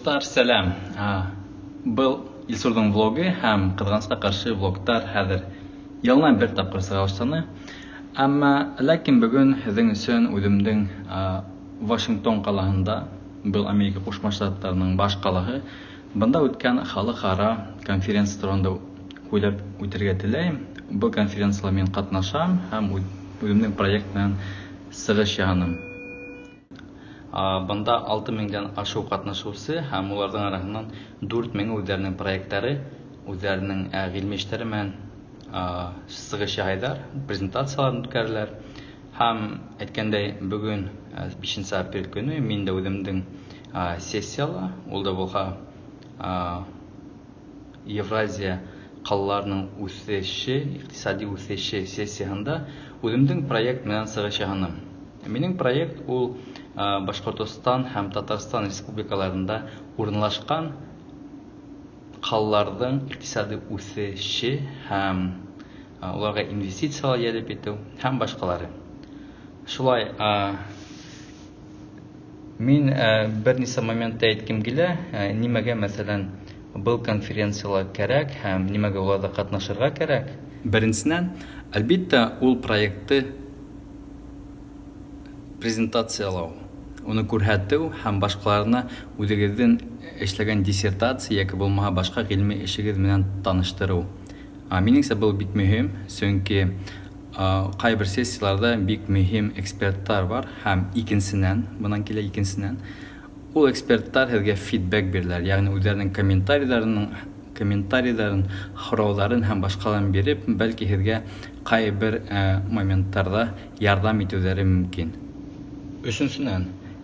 Дуҫтар, сәләм! Был Илсурҙың влогы һәм ҡыҙғанысҡа ҡаршы влогтар хәҙер йылына бер тапҡыр сыға башланы. Әммә ләкин бөгөн һеҙҙең өсөн үҙемдең Вашингтон ҡалаһында, был Америка Ҡушма Штаттарының баш ҡалаһы, бында үткән халыҡ-ара конференция тураһында һөйләп үтергә теләйем. Был конференцияла мин ҡатнашам һәм үҙемдең проект менән сығыш яһаным. Бында 6 меңдән ашыу ҡатнашыусы һәм уларҙың араһынан 4 меңе үҙҙәренең проекттары, үҙҙәренең ғилми эштәре менән сығыш яһайҙар, презентацияларын үткәрәләр. Һәм әйткәндәй, бөгөн 5 апрель көнө мин дә үҙемдең сессияла, ул да булһа Евразия ҡалаларының үҫеше, иҡтисади үҫеше сессияһында үҙемдең проект менән сығыш яһаным. Минең проект ул Башҡортостан һәм Татарстан республикаларында урынлашҡан ҡалаларҙың иҡтисади үҫеше һәм уларға инвестициялар йәлеп итеү һәм башҡалары. Шулай, мин бер нисә моментта әйткем килә, нимәгә, мәҫәлән, был конференциялар кәрәк һәм нимәгә уларҙа ҡатнашырға кәрәк. Беренсенән, әлбиттә, ул проектты презентациялау, уны күрһәтеү һәм башҡаларына үҙегеҙҙең эшләгән диссертация йәки булмаһа башҡа ғилми эшегеҙ менән таныштырыу. Минеңсә, был бик мөһим, сөнки ҡайбер сессияларҙа бик мөһим эксперттар бар һәм икенсенән, бынан килә икенсенән, ул эксперттар һеҙгә фидбэк бирәләр, йәғни үҙҙәренең комментарийҙарының комментарийҙарын, һорауҙарын һәм башҡаларын биреп, бәлки һеҙгә ҡайбер моменттарҙа ярҙам итеүҙәре мөмкин. Өсөнсөнән,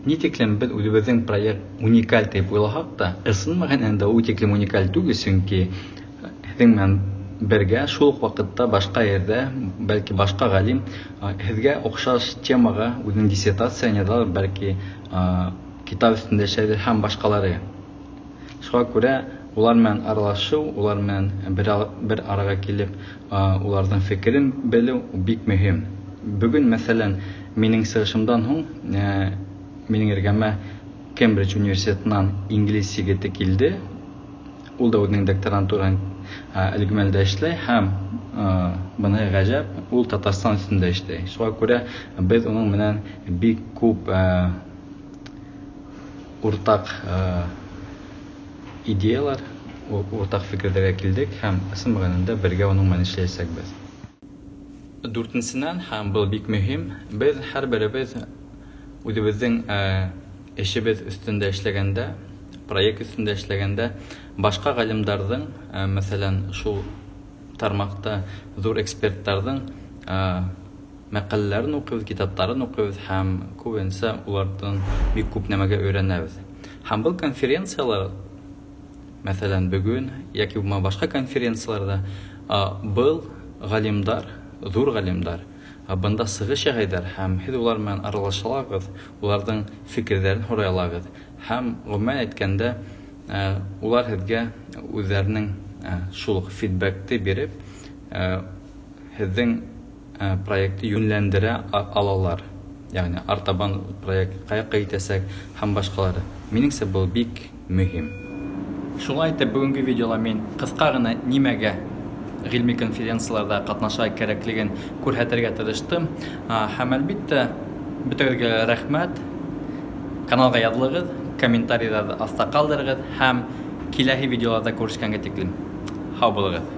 ни тиклем беҙ үҙебеҙҙең проект уникаль тип уйлаһаҡ та, ысын мәғәнәһендә ул тиклем уникаль түгел, сөнки һеҙҙең менән бергә шул уҡ ваҡытта башҡа ерҙә, бәлки башҡа ғалим һеҙгә оҡшаш темаға үҙенең диссертацияһын яҙалыр, бәлки китап өҫтөндә эшләйҙер һәм башҡалары. Шуға күрә улар менән аралашыу, улар менән бер араға килеп, уларҙың фекерен белеү бик мөһим. Бөгөн, мәҫәлән, минең сығышымдан һуң минең эргәмә Кембридж университетынан инглиз егете килде. Ул да үҙенең докторантураһын әлеге мәлдә эшләй һәм быныһы ғәжәп, ул Татарстан өҫтөндә эшләй. Шуға күрә беҙ уның менән бик күп уртаҡ идеялар, уртаҡ фекерҙәргә килдек һәм ысын мәғәнәһендә бергә уның менән эшләйәсәкбеҙ. Дүртенсенән, һәм был бик мөһим, беҙ һәр беребеҙ үҙебеҙҙең эшебеҙ өҫтөндә эшләгәндә, проект өҫтөндә эшләгәндә башҡа ғалимдарҙың, мәҫәлән, шул тармаҡта ҙур эксперттарҙың мәҡәләләрен уҡыйбыҙ, китаптарын уҡыйбыҙ һәм күбенсә уларҙан бик күп нәмәгә өйрәнәбеҙ. Һәм был конференциялар, мәҫәлән, бөгөн йәки булмаһа башҡа конференцияларҙа был ғалимдар, ҙур ғалимдар бында сығыш яһайҙар һәм һеҙ улар менән аралаша алағыҙ, уларҙың фекерҙәрен һорай алағыҙ һәм ғөмүмән әйткәндә, улар һеҙгә үҙҙәренең шул уҡ фидбэкты биреп, һеҙҙең проектты йүнләндерә алалар. Йәғни артабан проект ҡаяҡҡа китәсәк һәм башҡалары. Минеңсә, был бик мөһим. Шулай итеп, бөгөнгө видеола мин ҡыҫҡа ғына нимәгә ғилми конференцияларҙа ҡатнаша кәрәклеген күрһәтергә тырыштым. Һәм әлбиттә, бөтәгеҙгә лә рәхмәт. Каналға яҙылығыҙ, комментарийҙарҙы аҫта ҡалдырығыҙ һәм киләһе видеоларҙа күрешкәнгә тиклем. Һау булығыҙ!